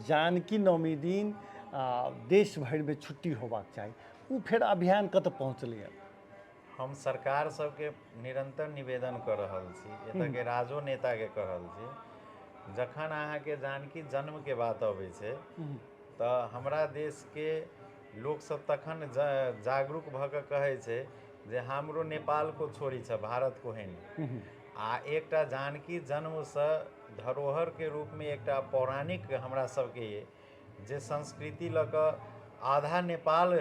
जानकी नवमी दिन देश भरिमे छुट्टी होबाक चाही, ओ फेर अभियान कतऽ पहुँचलैए? हम सरकार सबके निरन्तर निवेदन कऽ रहल छी, एतऽके राजो नेताके कऽ रहल छी, जखन अहाँके जानकी जन्मके बात अबै छै तऽ हमरा देशके लोकसब तखन जागरूक भऽ कऽ कहै छै जे हमरो नेपाल को छोड़ी छ भारत को है नहीं। आ एकटा जानकी जन्मसँ धरोहरके रूपमे एकटा पौराणिक हमरा सबके ये जे संस्कृति लऽ कऽ आधा नेपाल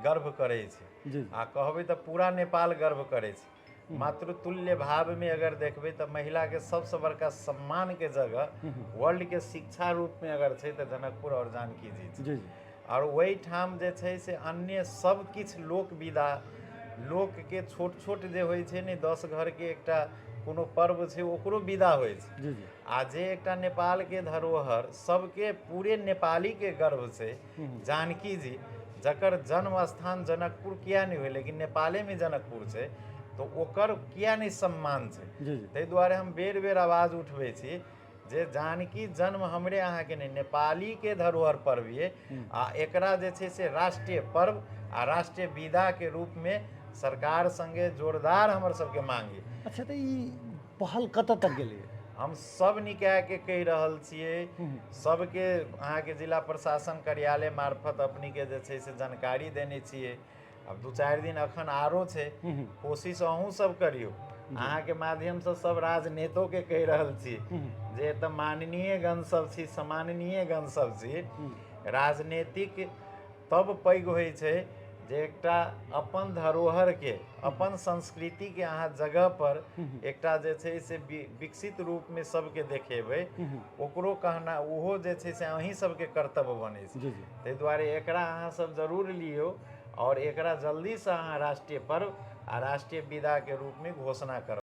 गर्व करै छै, आ कहबै तऽ पूरा नेपाल गर्व करै छै। मातृतुल्य भावमे अगर देखबै तऽ महिलाके सबसँ बड़का सम्मानके जगह वर्ल्डके शिक्षा रूपमे अगर छै तऽ जनकपुर आओर जानकी जी छै। आओर ओहिठाम जे छै से अन्य सब किछु लोक विधा लोकके छोट छोट जे होइ छै ने, 10 घरके एकटा कोनो पर्व छै ओकरो विदा होइ छै। आ जे एकटा नेपालके धरोहर सबके पूरे नेपालीके गर्व छै जानकी जी, जकर जन्म स्थान जनकपुर किया नहि होइ लेकिन नेपालेमे जनकपुर छै, तऽ ओकर किया नहि सम्मान छै? ताहि दुआरे हम बेर बेर आवाज उठबै छी जे जानकी जन्म हमरे अहाँके नहि नेपालीके धरोहर पर्व ये, आ एकरा जे छै से राष्ट्रीय पर्व आ राष्ट्रीय विदाके रूपमे सरकार संगे जोरदार हमर सबके मांग ये। अच्छा, तऽ ई पहल कतऽ तक गेलै? हम सब निकायके कहि रहल छियै, सबके अहाँके जिला प्रशासन कार्यालय मार्फत अपनीके जे छै से जानकारी देने छियै। आब 2-4 दिन अखन आरो छै, कोशिश अहूँ सब करियौ। अहाँके माध्यमसँ सब राजनेतोके कहि रहल छी जे एतऽ माननीय गण सब छी, सम्माननीय गण सब छी। राजनीतिक तब पैघ होइ छै जे एकटा अपन धरोहरके अपन संस्कृतिके अहाँ जगह पर एकटा जे छै से विकसित रूपमे सबके देखेबै, ओकरो कहना ओहो जे छै से अहीं सबके कर्तव्य बनै छै। ताहि दुआरे एकरा अहाँ सब जरूर लियौ आओर एकरा जल्दीसँ अहाँ राष्ट्रीय पर्व आ राष्ट्रीय विदाके रूपमे घोषणा करब।